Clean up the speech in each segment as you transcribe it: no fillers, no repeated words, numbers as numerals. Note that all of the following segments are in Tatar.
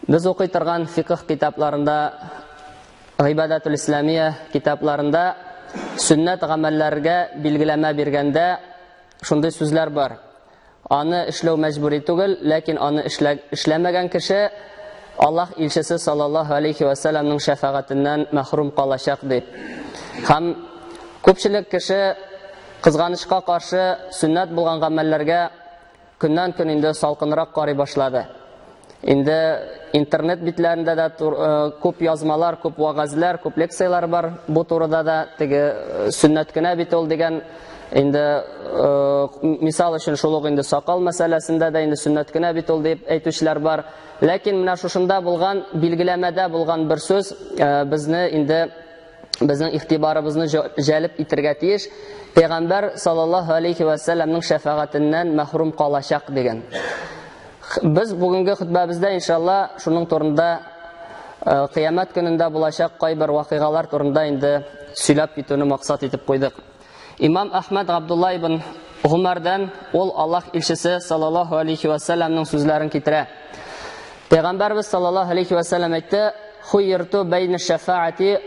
Без укый торган фикх китапларында, Гыйбадәтул Исламия китапларында сөннәт гамәлләргә билгеләмә биргәндә шундый сүзләр бар. Аны эшләү мәҗбүри түгел, ләкин аны эшләмәгән кеше Аллаһ илчесе саллаллаһу алейхи ва салламның шәфәгатеннән мәхрүм калачак дип. Һәм күпчелек кеше кызганычка каршы сөннәт булган гамәлләргә көннән-көн инде салкынрак карый башлады. Инде интернет битләрендә дә күп язмалар, күп вәгазьләр, күп лекцияләр бар бу турыда да, теге сөннәт кенә бит ул дигән инде мисал өчен шул ук инде сакал мәсьәләсендә дә инде сөннәт кенә бит ул дип әйтүчеләр бар. Ләкин менә шушында булган билгеләмәдә булган бер сүз безне инде безнең игътибарыбызны җәлеп итергә тиеш. Пәйгамбәр саллаллаһу алейхи ва сәлламның шәфәгатеннән мәхрүм калачак дигән. Без бүгенге хөтбәбездә иншалла шуның турында кыямәт көнендә булачак кайбер вакыйгалар турында инде сөйләп китүне максат итеп куйдык. Имам Әхмәд Габдулла ибн Гумардан ул Аллаһ илчесе саллаллаһу алейхи ва сәлламның сүзләрен китерә. Пәйгамбәрбез саллаллаһу алейхи ва сәллам әйтте: "Хуйирту бәйнә шәфаати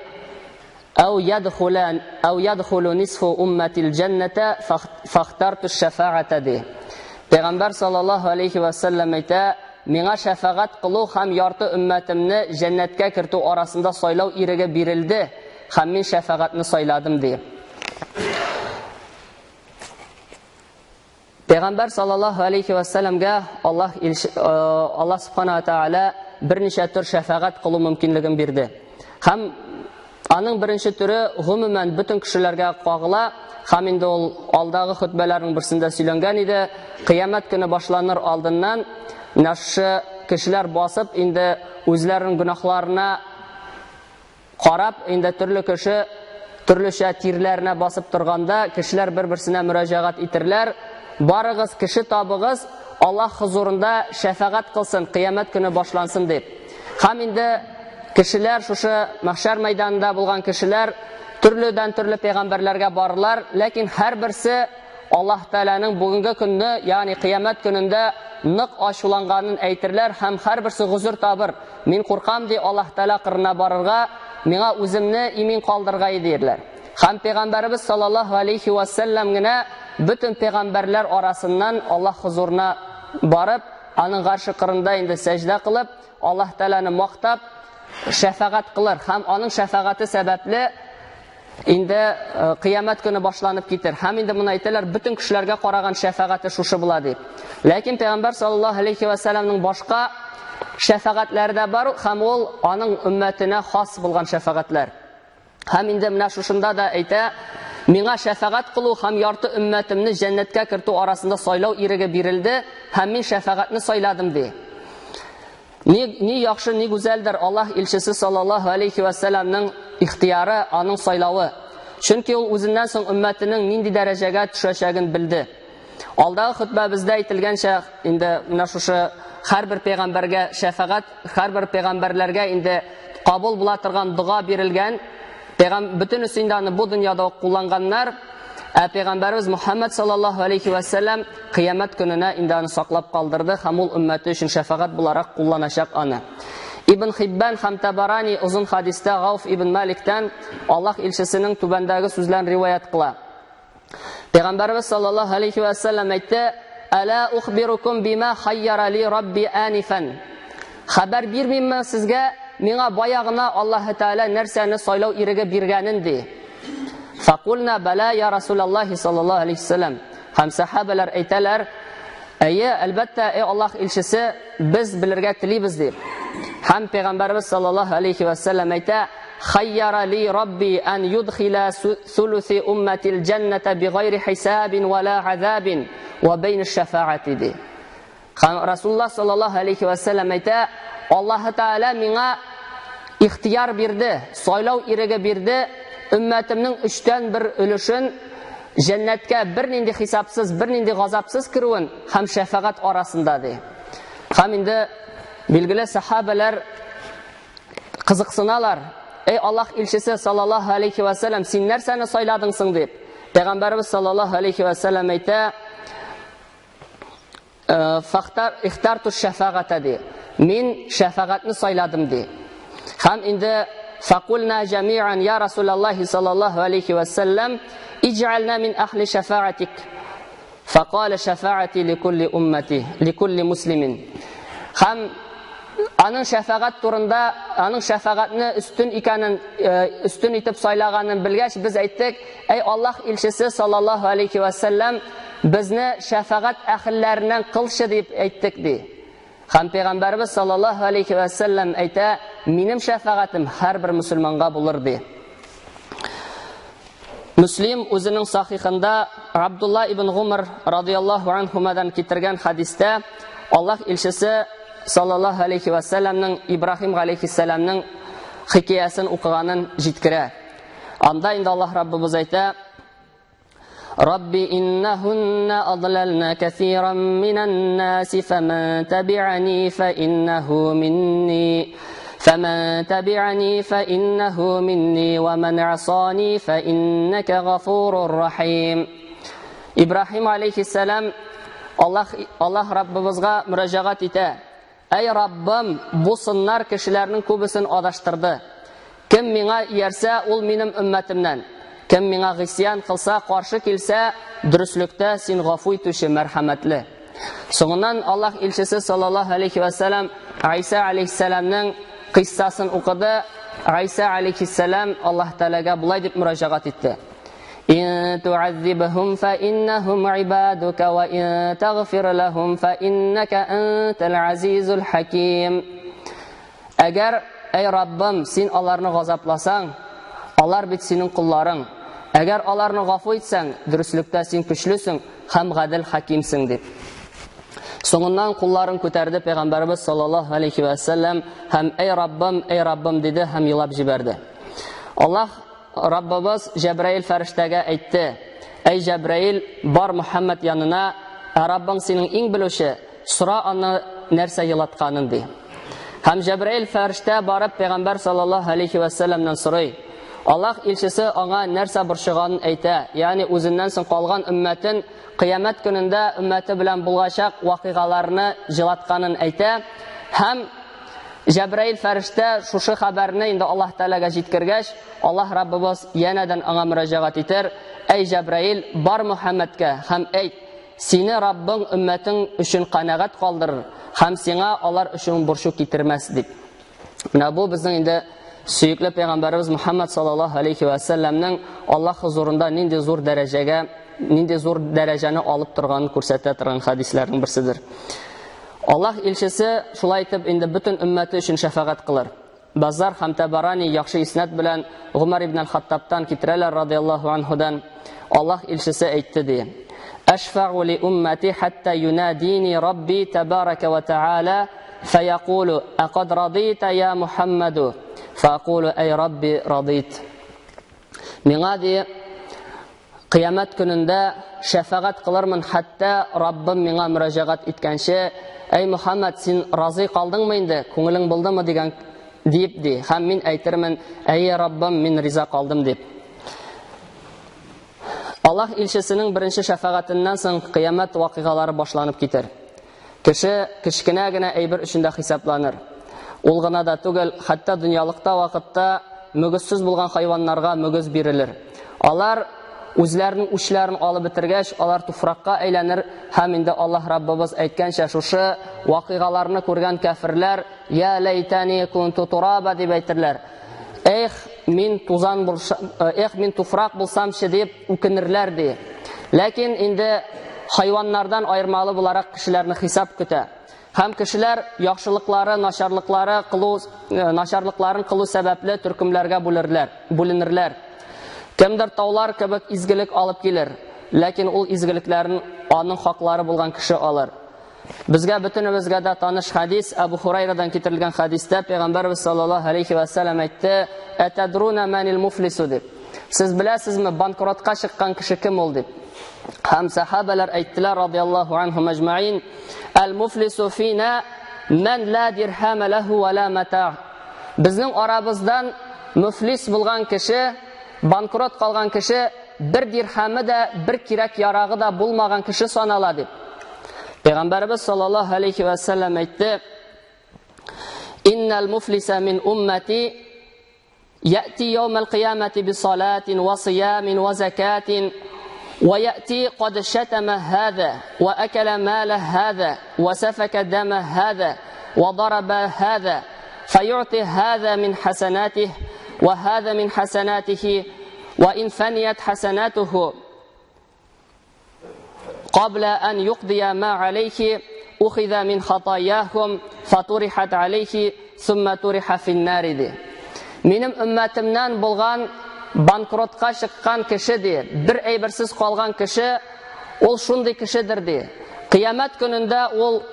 ау ядхулан ау ядхулу нисфу умматил җанната фахтарту шәфаата" ди. Пәйгамбәр саллаллаһу алейхи ва сәллам әйтә: "Миңа шәфәгать кылу һәм ярты өммәтемне җәннәткә кертү арасында сайлау иреге бирелде, һәм мин шәфәгатьне сайладым" ди. Пәйгамбәр саллаллаһу алейхи ва сәлламгә Аллаһ Аллаһ субхана ва тааля берничә төр шәфәгать кылу мөмкинлеген бирде. Һәм аның беренче төре гомумән бөтен кешеләргә кагыла, һәм инде ул алдагы хөтбәләрнең берсендә сөйләнгән иде. Кыямәт көне башланыр алдыннан менә шушы кешеләр басып инде үзләренең гөнаһларына Карап, инде төрле кеше төрлечә тирләренә басып торганда, кешеләр бер-берсенә мөрәҗәгать итерләр, Барыгыз, кеше табыгыз, Аллаһ хозурында шәфәгать кылсын, кыямәт көне башлансын дип. Һәм инде кешеләр, шушы мәхшәр мәйданында булган кешеләр төрледән-төрле пәйгамбәрләргә барырлар, ләкин һәрберсе Аллаһ Тәгаләнең бүгенге көнне, ягъни кыямәт көнендә нык ачуланганын әйтерләр һәм һәрберсе гозер табыр. Мин куркам, ди, Аллаһ Тәгалә кырына барырга, миңа үземне имин калдырырга иде, диерләр. Һәм пәйгамбәребез саллаллаһу алейхи ва сәлләм генә бөтен пәйгамбәрләр арасыннан Аллаһ хозурына барып, аның гарше кырында инде сәҗдә кылып, Аллаһ Тәгаләне мактап, шәфәгать кылыр һәм аның шәфәгате сәбәпле инде кыямәт көне башланып китер. Һәм инде моны әйтәләр, бөтен кешеләргә караган шәфәгате шушы була дип. Ләкин пәйгамбәр саллаллаһу алейхи ва сәлламның башка шәфәгатьләре дә бар, һәм ул аның өммәтенә хас булган шәфәгатьләр. Һәм инде менә шушында да әйтә, миңа шәфәгать кылу һәм ярты өммәтемне җәннәткә кертү арасында сайлау иреге бирелде, һәм мин шәфәгатьне сайладым ди. Ни, ни яхшы, ни гүзәлдер Аллаһ илчесе саллаллаһу алейхи ва сәлламның ихтияры, аның сайлавы. Чөнки ул үзеннән соң өммәтенең нинди дәрәҗәгә төшәчәген белде. Алдагы хөтбәбездә әйтелгәнчә, инде менә шушы һәрбер пәйгамбәргә шәфәгать, һәрбер пәйгамбәрләргә инде кабул була торган дога бирелгән. Пәйгам бөтенесе инде аны бу дөньяда ук кулланганнар. Ә пәйгамбәребез Мухаммад саллаллаһу алейхи ва сәлләм кыямәт көненә инде аны саклап калдырды һәм ул өммәте өчен шәфәгать буларак кулланачак аны. Ибн Хиббан һәм Табарани озын хадистә Гауф ибн Маликтән Аллаһ илчесенең түбәндәге сүзләрен риваять кыла. Пәйгамбәребез саллаллаһу алейхи ва сәлләм әйтте: "Әла ухбирукум бима хайяра ли рабби анифан." Хәбәр бирмимме сезгә, миңа бая гына Аллаһ Тәгалә нәрсәне сайлау иреге биргәнен ди. Факулна бала я Расулаллахи саллаллаһу алейхи вәсәлләм. Һәм сахабалар әйтәләр, әйе, әлбәттә, эй Аллаһ илчесе, без белергә телибез дип. Һәм пәйгамбәребез саллаллаһу алейхи вәсәлләм әйтә, Хайяра ли рабби ан юдхила сулуси умматил җанната бигайри хисабин ва ла азабин ва бейн шафаати ди. Һәм Расулуллаһ саллаллаһу алейхи ва сәлләм әйтә, Аллаһ Тәгалә миңа ихтияр бирде, сайлау иреге бирде, өммәтемнең өчтән бер өлешен җәннәткә бернинди хисапсыз, бернинди газапсыз керүен һәм шәфәгать арасында ди. Һәм инде билгеле сахабәләр кызыксыналар. Эй Аллаһ илчесе саллаллаһу алейхи ва сәлләм, син нәрсәне сайладың соң дип. Пәйгамбәребез саллаллаһу алейхи ва сәлләм әйтә, Фахтар ихтарту шәфәгатә ди. Мин шәфәгатьне сайладым, ди. Һәм инде факульна җәмиан я Расулаллахи саллаллаху алейхи ва саллям, иджална мин ахли шәфәгатик. Факала шәфәгати ликулли уммати, ликулли муслимин. Һәм аның шәфәгать турында, аның шәфәгатьне өстен икәнен, өстен итеп сайлаганын белгәч, без әйттек, әй Аллаһ илчесе саллаллаху алейхи ва саллям, безне шәфәгать әһелләреннән кылчы дип әйттек, ди. Һәм пәйгамбәрбез саллаллаху алейхи ва саллям әйтә, минем шәфәгатем һәрбер мөселманга булыр, ди. Мөслим үзенең сахихында Абдулла ибн Гумар радияллаһу анһумадан китергән хадистә Аллаһ илчесе саллаллаһу алейхи ва саллямның Ибраһим алейхиссәламның хикәясен укыганын җиткерә. Анда инде Аллаһ Раббыбыз әйтә: Рабби иннахунна адлална кәсиран минан наси фаман табиани фа иннаху минни فمن تبعني فإنه مني ومن عصاني فإنك غفور رحيم. Ибраһим алейхиссалам Аллаһ Аллаһ Раббыбызга мөрәҗәгать итә. Әй Раббым, бу сыннар кешеләрнең күбесен адаштырды. Кем миңа иярсә, ул минем өммәтемнән. Кем миңа гыйсьян кылса, каршы килсә, дөреслектә син гафу итүче, мәрхәмәтле. Соңыннан Аллаһ илчесе саллаллаһу алейхи ва саллям Гайса алейхиссәламның кыйссасын укыды. Гайса алейхиссәлам Аллаһ Тәгаләгә болай дип мөрәҗәгать итте: Ин туаззибхум фа иннахум ибадука ва ин тагфир лахум фа иннака антал азизул хаким. Әгәр, әй Раббым, син аларны газапласаң, алар бит синең колларың. Әгәр аларны гафу итсәң, дөреслектә син көчлесең һәм гадел хакимсең, дип. Соңыннан кулларын күтәрде пәйгамбәребез саллаллаһу алейхи ва саллям һәм әй Раббым, әй Раббым диде һәм елап җибәрде. Аллаһ Раббыбыз Җәбраил фәрештәгә әйтте: Әй Җәбраил, бар Мухаммад янына, ә Раббың синең иң белүче, сора аны нәрсә елатканын, ди. Һәм Җәбраил фәрештә барып пәйгамбәр саллаллаһу алейхи ва саллямнан сорый. Аллаһ илчесе аңа нәрсә борчыганын әйтә, ягъни үзеннән соң калган өммәтен кыямәт көнендә өммәте белән булачак вакыйгаларны җылатканын әйтә. Һәм Җәбраил фәрештә шушы хәбәрне инде Аллаһ Тәгаләгә җиткергәч, Аллаһ Раббыбыз янәдән аңа мөрәҗәгать итер: Әй Җәбраил, бар Мухаммадка һәм әйт, сине Раббың өммәтең өчен канәгать калдырыр һәм сиңа алар өчен борчу китермәс, дип. Менә бу безнең инде сөекле пәйгамбәребез Мухаммад саллаллаһу алейхи ва саллямның Аллаһ хузурында нинди зур дәрәҗәгә, нинди зур дәрәҗәне алып торганын күрсәтә торган хадисләрнең берседер. Аллаһ илчесе шулай итеп инде бөтен өммәте өчен шәфәгать кылыр. Базар һәм Табарани яхшы иснад белән Гумар ибн аль-Хаттабтан китерәләр радияллаһу анһудан. Аллаһ илчесе әйтте ди: Әшфәгу ли уммати хатта юнадини Рабби табарака ва тааля фаякулу акад радита я Мухаммаду факулу ай Рабби радит. Миңа ди Кыямәт көнендә шәфәгать кылырмын, хәтта Раббым миңа мөрәҗәгать иткәнче, әй Мөхәммәд, син разый калдыңмы инде, күңелең булдымы дигән дип ди. Һәм мин әйтермен, әйе, Раббым, мин риза калдым дип. Аллаһ илчесенең беренче шәфәгатеннән соң кыямәт вакыйгалары башланып китер. Кеше кечкенә генә әйбер өчен дә хисапланыр. Ул гына да түгел, хәтта дөньялыкта вакытта мөгезсез булган хайваннарга мөгез бирелер. Алар үзләренең үчләрен алып бетергәч, алар туфракка әйләнер һәм инде Аллаһ Раббыбыз әйткәнчә, шушы вакыйгаларны күргән кәферләр, "Я ләйтәни кунту тураба" дип әйтерләр. Эх, мин тузан булса, эх, мин туфрак булсамчы дип үкенерләр ди. Ләкин инде хайваннардан аермалы буларак кешеләрне хисап көтә. Һәм кешеләр яхшылыклары, начарлыклары кылу, начарлыкларын кылу сәбәпле төркемләргә бүлерләр, бүленерләр. Кемдер таулар кебек изгелек алып килер, ләкин ул изгелекләрен аның хаклары булган кеше алыр. Безгә бөтенебезгә дә таныш хадис, Әбу Хурайрадан китерелгән хадистә Пәйгамбәрбез саллаллаһу алейхи ва саллям әйтте: "Әтәдруна манил муфлису" дип. Сез беләсезме, банкротка чыккан кеше кем ул дип. Һәм сахабалар әйттеләр радияллаһу анхум әҗмәин: "Әл муфлису фина ман ла дирхама лаху ва ла мата". Безнең арабыздан муфлис булган кеше, банкрот калган кеше бер дирхамы да, бер кирәк ярагы да булмаган кеше санала дип. Пәйгамбәребез саллаллаһу алейхи ва саллям әйтте: Иннал муфлиса мин уммати يأتي يوم القيامة بصلاة وصيام وزكاة ويأتي قد شتم هذا وأكل مال هذا وسفك دم هذا وضرب هذا فيعطي هذا من حسناته وهذا من حسناته وإن فنيت حسناته قبل أن يقضي ما عليه أخذ من خطاياهم فطرحت عليه ثم طرح في النار دي. Минем өммәтемнән булган банкротка чыккан кеше ди, бер әйберсез калган кеше, ул шундый кешедер ди. Кыямәт көнендә ул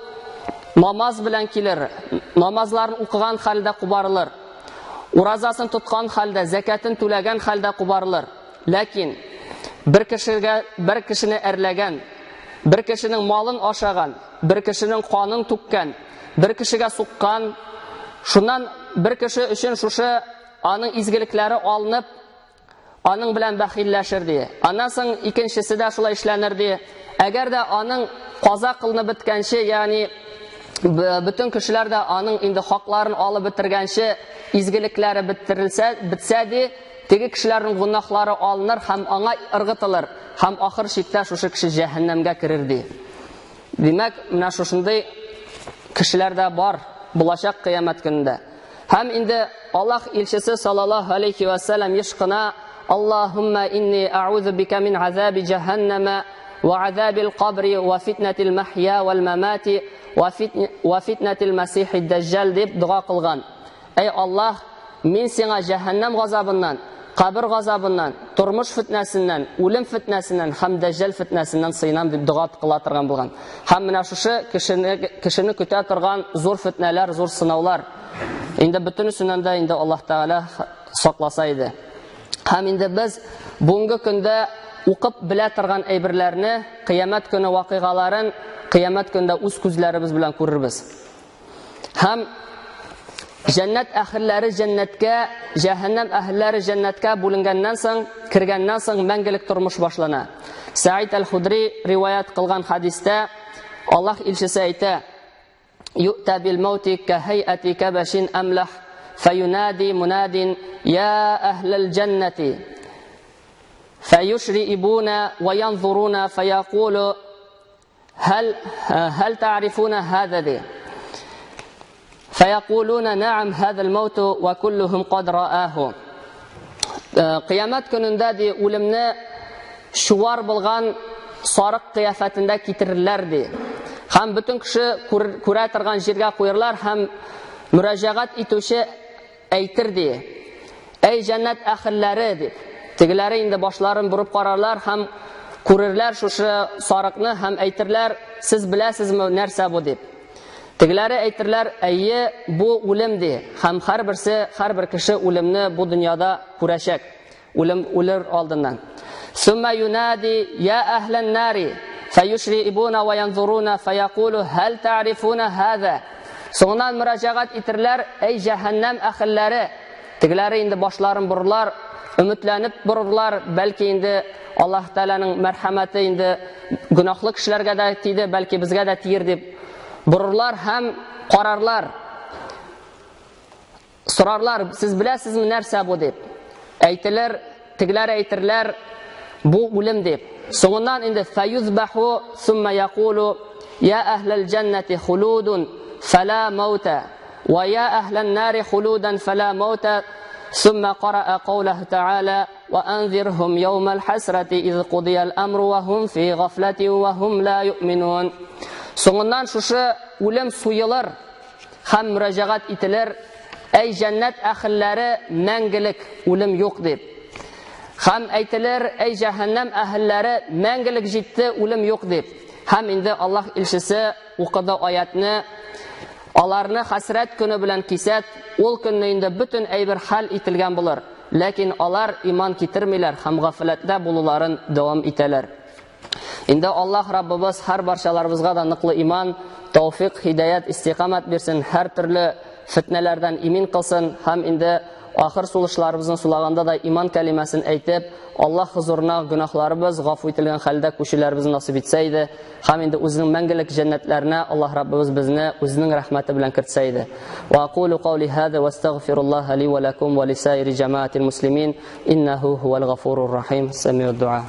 намаз белән килер, намазларын укыган хәлдә кубарылыр. Уразасын тоткан хәлдә, зәкәтен түләгән хәлдә кубарылыр. Ләкин бер кешегә, бер кешене әрләгән, бер кешенең малын ашаган, бер кешенең канын түккән, бер кешегә суккан, шуннан бер кеше өчен шушы аның изгелекләре алынып, аның белән бәхилләшер ди. Аннан соң икенчесе дә шулай эшләнер ди. Әгәр дә аның каза кылынып беткәнче, ягъни бөтен кешеләр дә аның инде хакларын алып бетергәнче изгелекләре бетерелсә, бетсә ди, теге кешеләрнең гөнаһлары алыныр һәм аңа ыргытылыр һәм ахыр чиктә шушы кеше җәһәннәмгә керер ди. Димәк, менә шушындый кешеләр дә бар булачак кыямәт көнендә. Һәм инде Аллаһ илчесе саллаллаһу алейхи ва саллям еш кына Аллаһумма инни аузу бика мин азаби җәһәннәмә ва азабил кабри ва фитнатил махья вал мамати ва фитнатил масихид даҗҗал дип дога кылган. Әй Аллаһ, мин сиңа җәһәннәм газабыннан, кабер газабыннан, тормыш фитнәсеннән, үлем фитнәсеннән һәм дәҗҗал фитнәсеннән сыенам дип дога кыла торган булган. Һәм менә шушы кешене көтә торган зур фитнәләр, зур сынаулар. Инде бөтенесеннән дә инде Аллаһ Тәгалә сакласа иде. Һәм инде без бүгенге көндә укып белә торган әйберләрне, кыямәт көне вакыйгаларын кыямәт көндә үз күзләребез белән күрербез. Һәм җәннәт әһелләре җәннәткә, җәһәннәм әһелләре җәннәткә бүленгәннән соң, кергәннән соң мәңгелек тормыш башлана. Саид әл-Худри риваят кылган хадистә Аллаһ илчесе әйтә: Ю'та бил маути кахайати кабашин амлах фаюнади мунадин я әһләл җәннәти фаюшриибуна ва янзуруна фаякулу هل تعرفون هذا دي فيقولون نعم هذا الموت وكلهم قد رآه. Кыямәт көнендә ди үлемне чуар булган сарык кыяфәтендә китерерләр ди. Һәм бөтен кеше күрә торган җиргә куерлар һәм мөрәҗәгать итүче әйтер ди. Әй җәннәт әһелләре дип. Тегеләре инде башларын борып карарлар һәм күрерләр шушы сарыкны һәм әйтерләр, сез беләсезме нәрсә бу дип. Тегеләре әйтерләр, әйе, бу үлем ди. Һәм һәрберсе, һәрбер кеше үлемне бу дөньяда күрәчәк. Үлем үлер алдыннан. Сумма юнади я әһлән нари фаюшриибуна ва янзуруна фаякулу һәл та'рифуна һаза. Соңыннан мөрәҗәгать итерләр, әй җәһәннәм әһелләре. Тегеләре инде башларын борырлар, өметләнеп борырлар, бәлки инде Аллаһ Тәгаләнең мәрхәмәте инде гөнаһлы кешеләргә дә тиде, бәлки безгә дә тиер дип борырлар һәм карарлар. Сорарлар, сез беләсезме нәрсә бу дип. Әйтелер, тегеләр әйтерләр, бу үлем дип. Соңыннан инде фаюзбаху сумма якулу я әһләл җәннәти хулудун фала маута ва я әһлән нари хулудан фала маута ثم قرأ قوله تعالى وأنذرهم يوم الحسرة إذ قضي الأمر وهم في غفلة وهم لا يؤمنون. Соңыннан шушы үлем суелыр һәм мөрәҗәгать ителер, әй җәннәт әһелләре, мәңгелек үлем юк дип. Һәм әйтелер, әй җәһәннәм әһелләре, мәңгелек җитте, үлем юк дип. Һәм инде Аллаһ илчесе укыды аятны, аларны хәсрәт көне белән кисәт, ул көнне инде бөтен әйбер хәл ителгән булыр. Ләкин алар иман китермиләр һәм гафләттә булуларын дәвам итәләр. Инде Аллаһ Раббыбыз һәр барчаларыбызга да ныклы иман, тәүфик, һидаят, истиқамат бирсен, һәр төрле фитнәләрдән имин кылсын һәм инде Ахыр сулышларыбызны сулаганда да иман кәлимәсен әйтеп, Аллаһ хозурына гөнаһларыбыз гафу ителгән хәлдә күчүләребезне насыйп итсә иде. Һәм инде үзенең мәңгелек җәннәтләренә Аллаһ Раббыбыз безне үзенең рәхмәте белән кертсә иде. Ва акулу каули һаза ва астагфируллаһа ли ва лакум ва лисаири җамаатил муслимин иннаху хуал гафурур рахим. Самиуд дуа.